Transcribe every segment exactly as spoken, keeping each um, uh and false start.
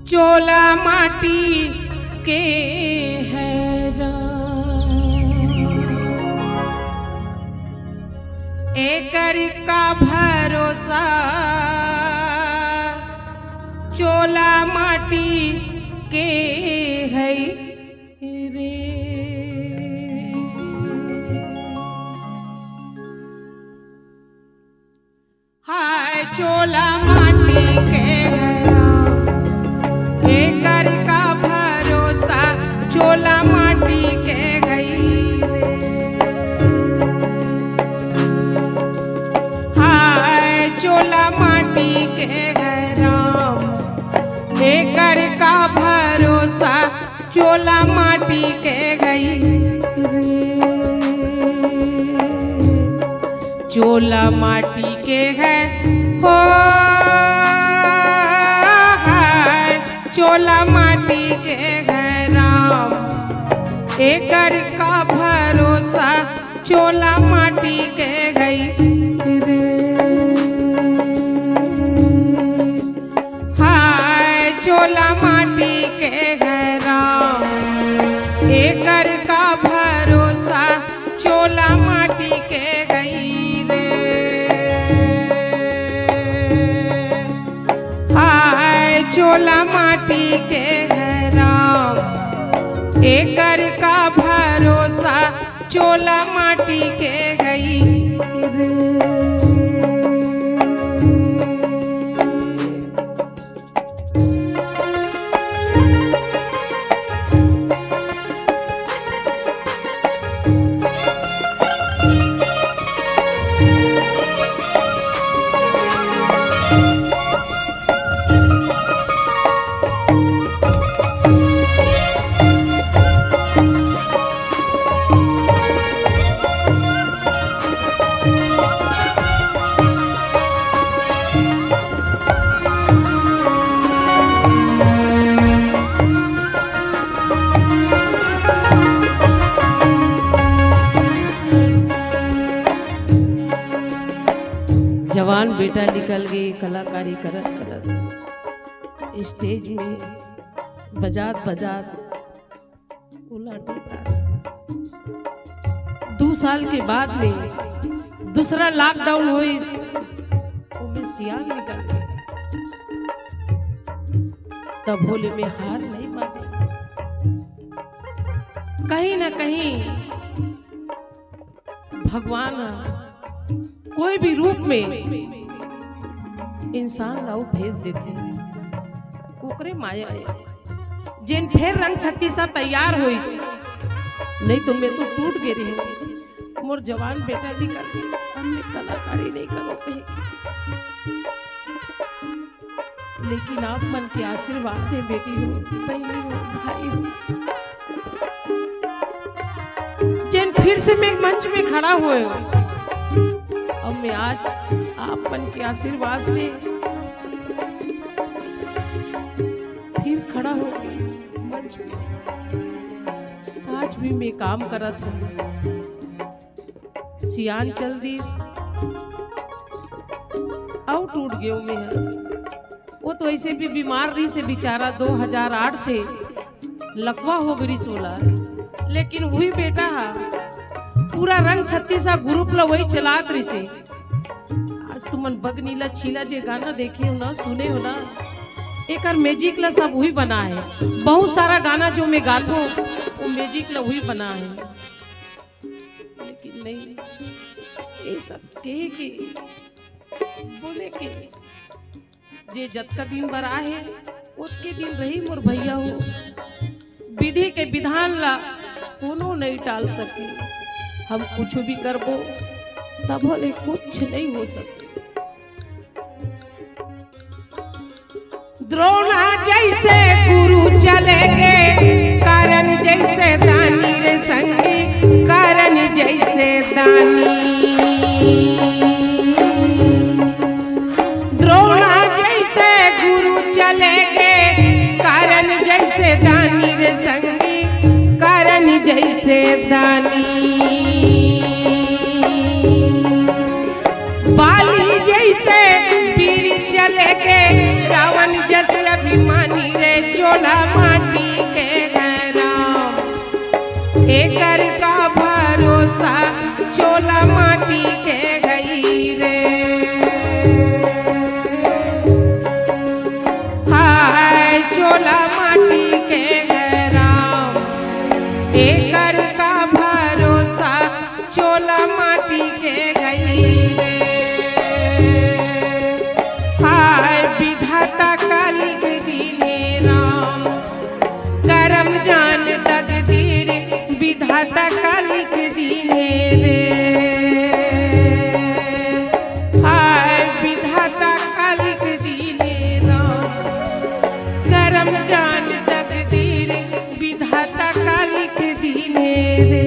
चोला माटी के है राम, एकर का भरोसा, चोला माटी के है रे। हाय चोला माटी के है राम, एकर का भरोसा, चोला माटी के गई रे। हाय चोला माटी के है राम, एकर का भरोसा, चोला माटी के गई रे। चोला माटी के है हो, हाय चोला माटी के है राम, एकर का भरोसा, चोला माटी के गई रे। हाय चोला माटी के है राम, एकर का भरोसा, चोला माटी के गई रे। हाय चोला माटी के है राम, एकर का भरोसा, चोला माटी के गई रे। जवान बेटा निकल गे कलाकारी करत करत स्टेज में बजात बजात उलाटी पार। दू साल के बाद में दूसरा लॉकडाउन होइस, ओमे सियान निकल गे। तब होले में हार नहीं माने। कहीं ना कहीं भगवान ह कोई भी रूप में इंसान ला भेज देथे, ओकरे माया हे। जेन फेर रंग छत्तीसा तैयार होइस, नहीं तो मैं तो टूट गे रहे। मोर जवान बेटा जी करके हमने कलाकारी नहीं करो कहे। लेकिन आप मन के आशीर्वाद हे बेटी हो, बहनी हो, भाई हो। जेन फिर से मैं मंच में खड़ा होए हो, और मैं आज आप मन के आशीर्वाद से फिर खड़ा हो गई मंच में। आज भी मैं काम करत हूँ। सियान चल दिस, अउ टूट गयो मैं। वो तो ऐसे भी बीमार रहिस हे बेचारा, दो हज़ार आठ से लकवा हो गे रिहिस ओला, लेकिन वही बेटा हा पूरा रंग छत्तीसा ग्रुप ला वही चलात रहिस हे। आज तुमन बगनी ला छीला जे गाना देखे हो ना, सुने हो ना, एकर म्यूजिक ला सब वही बना हे। बहुत सारा गाना जो मैं गाथो, वो म्यूजिक ला वही बना हे। लेकिन नहीं, ये सब के, के बोले के जे जतका दिन बर आहे, ओतके दिन रही मोर भैया हो। विधि के विधान ला कोनो नहीं टाल सके। हम कुछ भी करबो, तब ले कुछ नहीं हो सके। द्रोणा जैसे गुरु चले गे, कारण जैसे दानी रे संगी, कारण जैसे दानी। द्रोणा जैसे गुरु चले गे, कारण जैसे दानी रे संगी, कारण जैसे दानी। बाली जैसे वीर चले गे, रावण जैसे अभिमानी रे सा चोला माटी के गई रे। हाय चोला माटी के गए राम, एकर का भरोसा, चोला माटी के गई रे। हाय विधाता का लिख दीने राम, करम जान तकदीर, विधाता का लिख दीने रे। हाय विधाता का लिख दीने राम, करम जान तकदीर, विधाता का लिख दीने रे।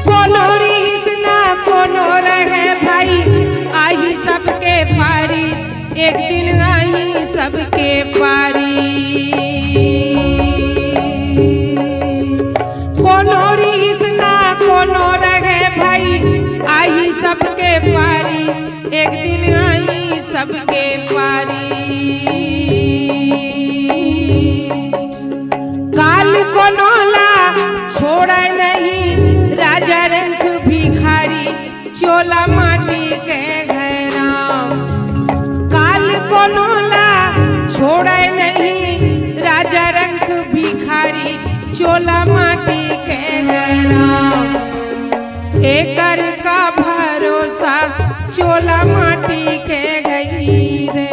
कोनो रिहिस ना कोनो रहे भाई, आही सबके पारी, एक दिन आही सबके पारी। कोनो रिहिस ना कोनो रहे भाई, आही सबके पारी, एक दिन आही सबके पारी। काल कोनो ला छोड़े नहीं राजा रंग भिखारी, चोला माटी के गए राम। काल कोनो ला छोड़े नहीं राजा रंग भिखारी, चोला माटी के गए राम। एकर का भरोसा, चोला माटी के गई रे।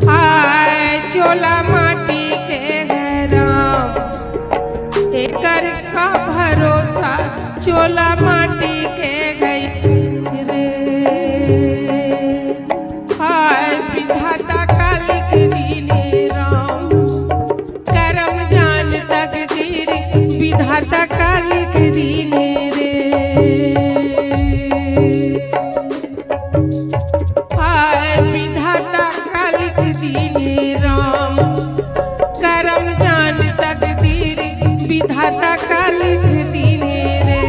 हाय चोला माटी के गए राम, एकर का भरोसा, चोला माटी के गई रे। हाय विधाता का लिख दीने राम, करम जान तकदीर, विधाता का लिख दीने रे। हाय विधाता का लिख दीने राम, करम जान तकदीर, विधाता का लिख दीने रे।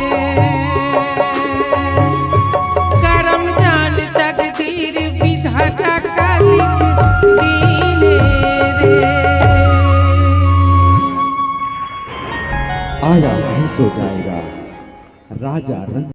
करम जान तकदीर, विधाता का लिख दीने रे। आया नहीं सो जाएगा राजा रंग।